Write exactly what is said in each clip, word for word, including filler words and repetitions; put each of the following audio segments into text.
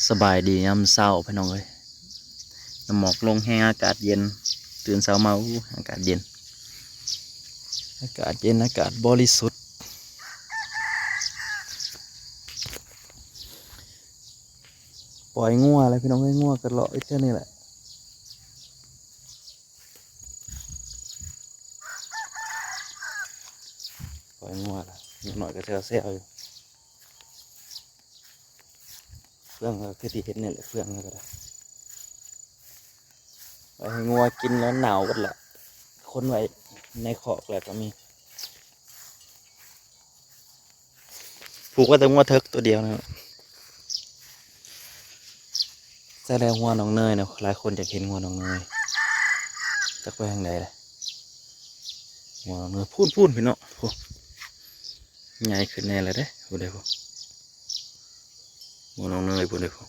สบายดียามเช้าพี่น้องเอ้ย น้ำหมอกลงแฮง อากาศเย็น ตื่นเช้ามา อู้ อากาศเย็น อากาศเย็น อากาศบริสุทธิ์ ปล่อยงัวแล้วพี่น้องเอ้ย งัวก็เลาะอยู่แถวนี้แหละ ปล่อยงัวแล้ว นิดหน่อยก็แซวๆอยู่ เฟืองก็คือที่เห็นนี่แหละ เฟืองก็ได้ ไว้ให้งัวกินแล้วหนาวกันละ คนไว้ในคอกแล้วก็มี ผูกไว้แต่งัวเถิกตัวเดียวนะครับ ใช่แล้ว งัวน้องเนยนะ หลายคนอยากเห็นงัวน้องเนย จักไปทางใดเลย งัวน้องเนย พูนพูนพี่น้อง พูน ใหญ่ขึ้นแน่เลยเด้ พูนเด้ พูน งัวน้องเนย พูนเด้ พูน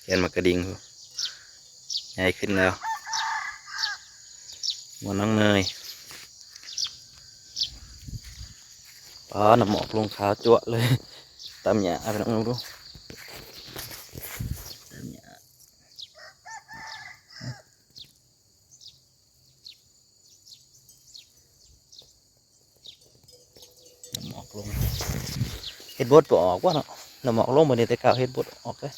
แขนมากระดิง พูน ใหญ่ขึ้นแล้ว งัวน้องเนย ป๊าด น้ำหมอกลงขาวจั๊วะเลย ตำหญ้า เอาไปน้องดู ตำหญ้า น้ำหมอกลง เฮ็ดบดบ่ออกวะเนาะ น้ำหมอกลงมื้อนี้แต่เช้าเฮ็ดบดออกเด้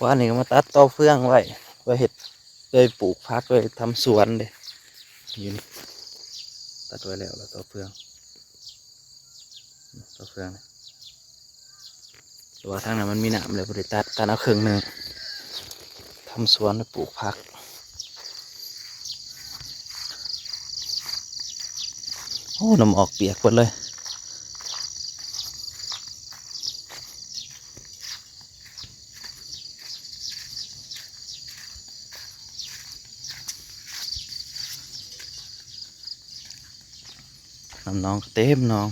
วานนี้ก็มาตัดตอเฟืองไว้ ไว้เฮ็ด ไว้ปลูกผัก ไว้ทำสวนเด้ อยู่นี่ ตัดไว้แล้ว แล้วตอเฟือง ตอเฟืองนี่ แต่ว่าทางนั้นมันมีน้ำเลย บ่ได้ตัด ตัดเอาครึ่งหนึ่ง ทำสวน ปลูกผัก โอ้ น้ำหมอกเปียกหมดเลย น้ำหนองก็เต็มหนอง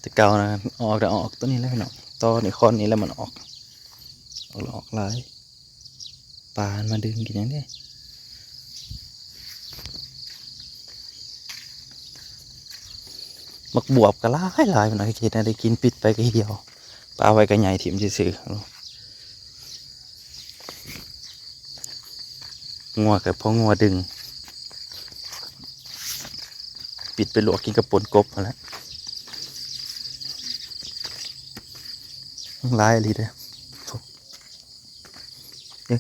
แต่เก่านะ ออกแต่ออกตัวนี้แหละพี่น้อง ตอนี่ คอนนี่แหละมันออก ออกแล้วออกหลาย ปลามันมาดึงกินหยังเด้ หมากบวบก็หลายหลายพี่น้อง เฮ็ดให้ได้กิน ปิดไปก็เหี่ยว ปลาไว้ก็ใหญ่ถิ่มซื่อๆ งัวก็พองัวดึง ปิดไปลวกกินกับป่นกบนั่นแหละ หลายอีหลีเด้อ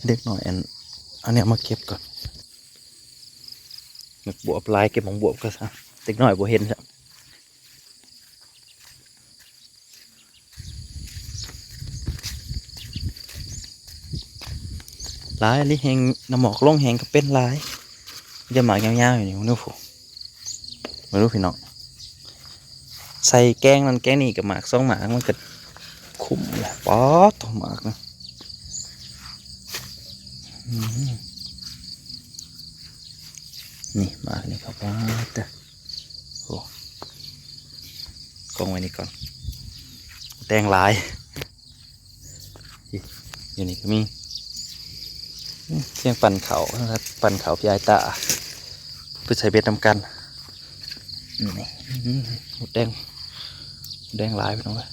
เด็กๆหน่อย อัน อันเนี้ยมาเก็บก่อน หมากบวบหลาย เก็บหมากบวบก็ซะ เด็กน้อยบ่เห็นซะ หลายอีหลี แฮงน้ำหมอกลงแฮงก็เป็นหลาย จะหมากยาวๆอยู่นี่ มึงดูพุ้น มึงดูพี่น้อง ใส่แกงนั่นแกงนี่ก็หมากสองหมากมันก็คุ้มแหละ ป๊าด โตหมากนะ อืม นี่หมากนี่ครับ ป๊าดเด้อ โอ้ กองไว้นี่ก่อน แตงหลาย อยู่นี่ก็มี อืม เสียงปั่นเขานะครับ ปั่นเขาพี่อ้ายตา ไปใส่เบ็ดนำกัน นี่ อืม หมดแดง หมดแดงหลายพี่น้องเอ้ย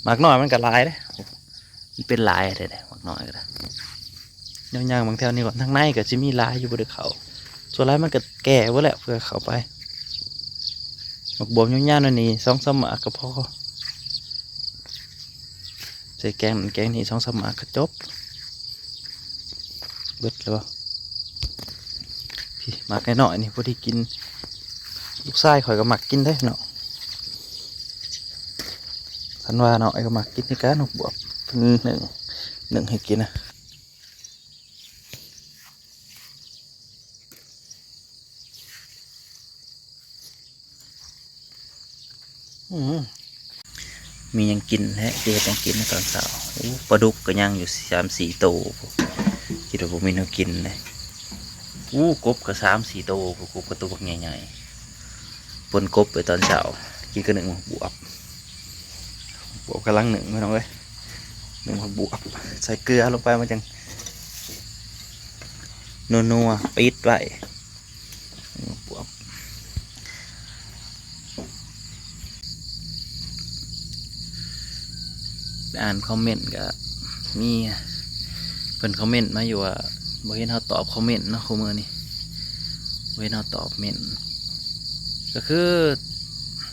หมากน้อยมันก็หลายเด้ มันเป็นหลายแท้ๆ หมากน้อยก็ได้ ย่างๆ บางแถวนี่ก่อน ทางในก็สิมีหลายอยู่ บ่ได้เข้า ส่วนหลายมันก็แก่เบิดแล้ว เพื่อเข้าไป หมากบวบยาวๆ นั่นนี่ สองสามหมากก็พอ ใส่แกงนั่นแกงนี่ สองสามหมากก็จบ เบิดแล้วบ่ พี่ หมากน้อยๆ นี่พอดีกิน ลูกชายข้อยก็มักกินเด้เนาะ ธันวาเนาะ ไอ้ก็มักกินคือกัน หมากบวบ เพิ่นนึ่ง นึ่งให้กินนะ อืม มีหยังกินแท้ สิเฮ็ดหยังกินในตอนเช้า อู้ ปลาดุกก็ย่างอยู่สามสี่โต คิดว่าบ่มีแนวกินเลย อู้ กบก็สามสี่โต กบก็ตัวบักใหญ่ๆ ป่นกบไปตอนเช้า กินกับนึ่งหมากบวบ บวบกำลังหนึ่งพี่น้องเอ้ย หนึ่งผักบวบ ใส่เกลือลงไปมันจังนัวๆ ปิดไว้ บวบ อ่านคอมเมนต์ก็มี เพิ่นคอมเมนต์มาอยู่ว่า บ่เห็นเฮาตอบคอมเมนต์เนาะ คู่มื้อนี้ บ่เห็นเฮาตอบเมนต์ ก็คือ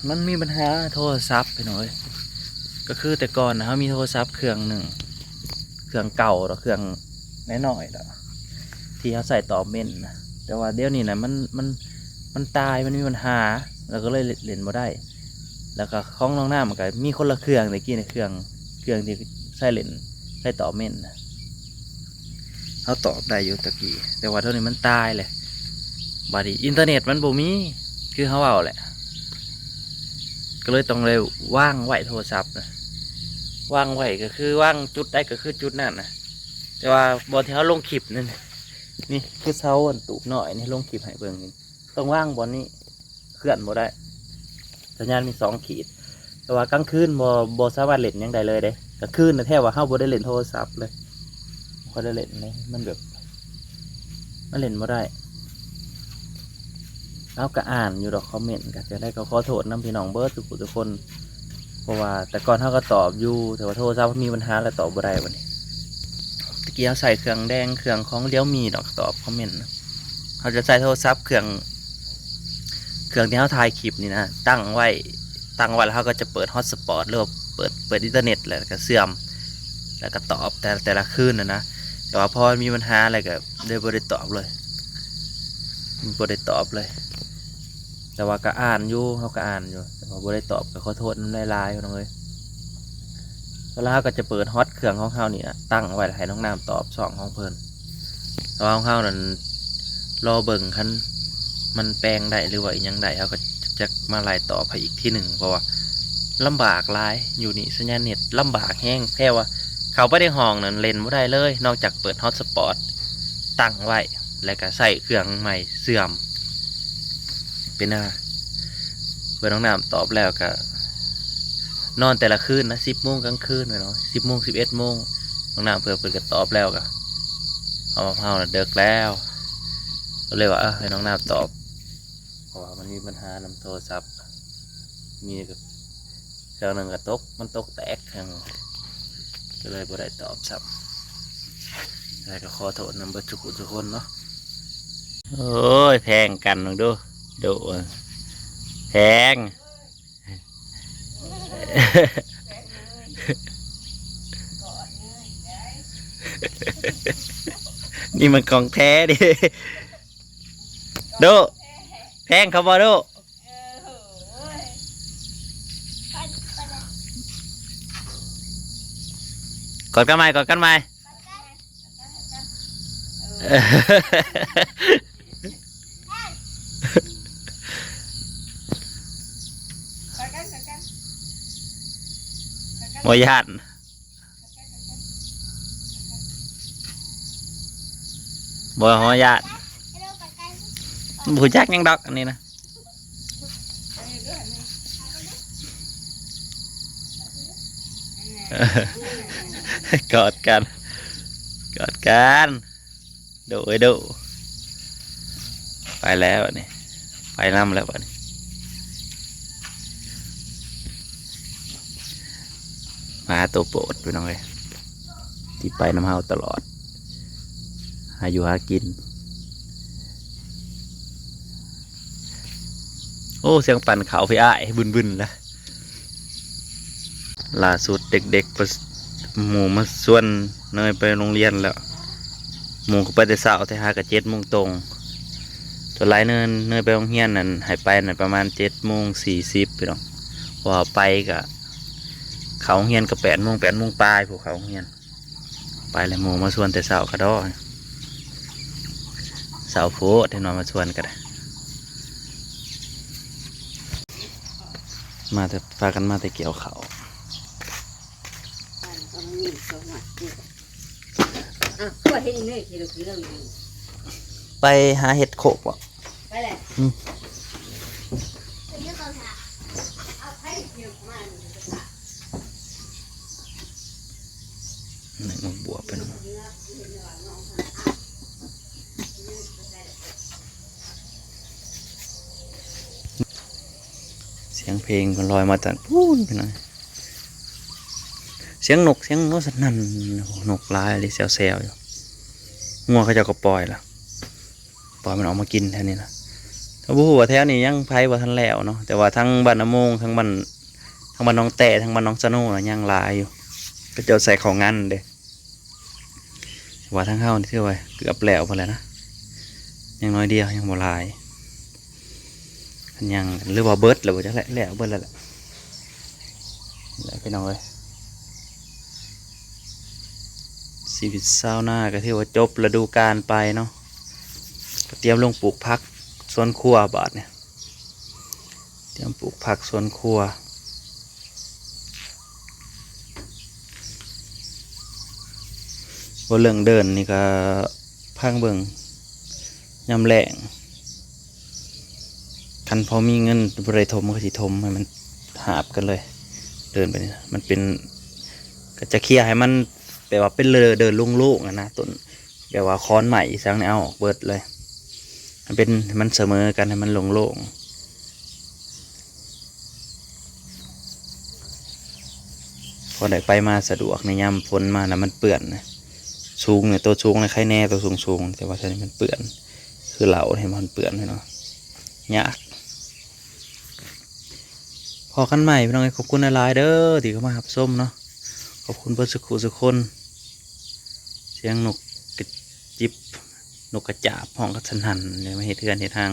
มันมีปัญหาโทรศัพท์พี่น้องเอ้ย ก็คือแต่ก่อนนะ เฮามีโทรศัพท์เครื่องหนึ่ง เครื่องเก่าดอก เครื่องน้อยๆดอก ที่เฮาใส่ตอบเมนต์นะ แต่ว่าเดี๋ยวนี้นะ มัน มัน มันตาย มันมีปัญหา แล้วก็เลยเล่นบ่ได้ แล้วก็ของน้องน้ำมันก็มีคนละเครื่อง แต่กี้ในเครื่อง เครื่องที่ใส่เล่น ใส่ตอบเมนต์นะ เฮาตอบได้อยู่ตะกี้ แต่ว่าเดี๋ยวนี้มันตายเลย บัดนี้อินเทอร์เน็ตมันบ่มี คือเฮาเว้าแหละ ก็เลยต้องเลยวางไว้โทรศัพท์นะ วางไว้ก็คือวางจุดใดก็คือจุดนั้นนะ แต่ว่าบ่อนที่เฮาลงคลิปนั่น นี่คือเสาอันตูบน้อยนี่ ลงคลิปให้เบิ่งนี่ ต้องวางบ่อนนี้ เคลื่อนบ่ได้ สัญญาณมีสองขีด แต่ว่ากลางคืนบ่ บ่สามารถเล่นหยังได้เลยเด้ กลางคืนน่ะแทบว่าเฮาบ่ได้เล่นโทรศัพท์เลย บ่ได้เล่นเลย มันแบบ มันเล่นบ่ได้ เฮาก็อ่านอยู่ดอกคอมเมนต์ ก็จั่งใดก็ขอโทษนำพี่น้องเบิดทุกผู้ทุกคน เพราะว่าแต่ก่อนเฮาก็ตอบอยู่ แต่ว่าโทรศัพท์มีปัญหาแล้วตอบบ่ได้บัดนี้ ตะกี้เฮาใส่เครื่องแดง เครื่องของ Realme ดอก ตอบคอมเมนต์นะ เฮาจะใส่โทรศัพท์เครื่อง เครื่องที่เฮาถ่ายคลิปนี่นะ ตั้งไว้ ตั้งไว้แล้วเฮาก็จะเปิด hotspot หรือว่าเปิด เปิดอินเทอร์เน็ต แล้วก็เชื่อม แล้วก็ตอบแต่ แต่ละคืนน่ะนะ แต่ว่าพอมันมีปัญหาอะไรก็เลยบ่ได้ตอบเลย บ่ได้ตอบเลย แต่ว่าก็อ่านอยู่ เฮาก็อ่านอยู่ แต่ว่าบ่ได้ตอบ ก็ขอโทษนำหลายๆ พี่น้องเอ้ย แล้วเฮาก็จะเปิด hot เครื่องของเฮานี่นะ ตั้งไว้ให้น้องน้ำตอบช่องของเพิ่น แต่ว่าของเฮานั่น รอเบิ่งคันมันแปลงได้หรือว่าอิหยังได้ เฮาก็จะมาไล่ตอบให้อีกทีหนึ่ง เพราะว่าลำบากหลาย อยู่นี่สัญญาณเน็ตลำบากแฮง แท้ว่าเข้าไปในห้องนั่นเล่นบ่ได้เลย นอกจากเปิด hotspot ตั้งไว้ แล้วก็ใส่เครื่องใหม่เชื่อม เป็นหน้า เพื่อนน้องน้ำตอบแล้วก็ นอนแต่ละคืนนะ สิบโมงกลางคืนเนาะ สิบโมง สิบเอ็ดโมง น้องน้ำเพื่อนเพิ่นก็ตอบแล้วก็ เอามาเฮาน่ะเดิกแล้ว ก็เลยว่า เออ ให้น้องน้ำตอบ เพราะว่ามันมีปัญหานำโทรศัพท์ มีกับเครื่องหนึ่งก็ตก มันตกแตกเครื่อง ก็เลยบ่ได้ตอบซ้ำ แล้วก็ขอโทษนำเบิดทุกผู้ทุกคนเนาะ โอ้ย แพงกันมึงดู ดู แพง นี่มันของแท้ดิ โด แพงเขาบ่โด กอดกันใหม่ กอดกันใหม่ บ่ย่าน บ่ บ่ย่าน บ่ฮู้จักหยังดอกอันนี้นะ กอดกัน กอดกัน โดยโด ไปแล้วบัดนี้ ไปนำแล้วบัดนี้ หมาตัวโปรดพี่น้องเอ้ย ที่ไปนำเฮาตลอด หาอยู่หากิน โอ้ เสียงปั่นเขาพี่อ้าย บึนๆ ละ ล่าสุดเด็กๆ ไป หมู่มาชวนเนยไปโรงเรียนแล้ว หมู่ก็ไปแต่เช้า แต่หากะเจ็ดโมงตรง ส่วนหลายเนย เนยไปโรงเรียนนั่น ให้ไปนั่นประมาณเจ็ดโมงสี่สิบพี่น้อง เพราะว่าไปกะ เข้าโรงเรียนกะแปดโมง แปดโมงปลาย พวกเข้าโรงเรียน ไปเลย หมู่มาชวนแต่เช้ากะดอ เช้าโพด ที่นอนมาชวนกะได้ มาแต่ พากันมาแต่เกี่ยวข้าว อ่ะ ก็เห็นนี่ เห็นเรื่องนี้ ไปหาเห็ดโขกบ่ ไปเลย อืม เอาไปเดี๋ยวมา นี่ก็ถาม หนึ่งหมกบวบไปหน่อย เสียงเพลงก็ลอยมาจากพูนไปหน่อย เสียงนก เสียงนกสนั่น โอ้โห นกหลายเลย แซวๆอยู่ งัวเขาเจ้าก็ปล่อยละ ปล่อยมันออกมากินแถวนี้นะ ถ้าบ่ฮู้ว่าแถวนี้ยังไผบ่ทันแล้วเนาะ แต่ว่าทั้งบ้านนาโมง ทั้งบ้าน ทั้งบ้านหนองแต้ ทั้งบ้านหนองสะโนน่ะยังหลายอยู่ เขาเจ้าใส่ข้าวงันเด้ ว่าทางเฮานี่ถือว่าเกือบแล้วพุ้นแหละนะ ยังน้อยเดียว ยังบ่หลาย คันยัง หรือว่าเบิดแล้วบ่จักแหละ แล้วเบิดแล้วแหละ แล้วพี่น้องเอ้ย ชีวิตชาวนาก็ถือว่าจบฤดูกาลไปเนาะ ก็เตรียมลงปลูกผักสวนครัวบาดเนี่ย เตรียมปลูกผักสวนครัว ว่าเรื่องเดินนี่ก็พังเบิ่ง ยามแล้ง คันพอมีเงินบ่ได้ถมก็สิถมให้มันหาบกันเลย เดินไปนี่นะ มันเป็น ก็จะเคลียร์ให้มัน แบบว่าเป็นเดินโล่งๆอะนะ ต้น แบบว่าค้อนไม้อีสังเนี่ยเอาออกเบิดเลย มันเป็น ให้มันเสมอกัน ให้มันโล่งๆ พอได้ไปมาสะดวก ในยามฝนมานะมันเปื้อนนะ สูงเนี่ย ตัวสูงเนี่ยใครแน่ ตัวสูงๆ แต่ว่าเทื่อนี้มันเปื้อน คือเหล้าเนี่ยมันเปื้อนเนาะ ยาก พ้อกันใหม่พี่น้องเอ้ย ขอบคุณหลายๆเด้อที่เข้ามารับชมเนาะ ขอบคุณเบิดสุขุสุคน เสียงนกกระจิบ นกกระจาบฮ้องกระสนั่นเนี่ย มาเฮ็ดเฮือนเฮ็ดห้าง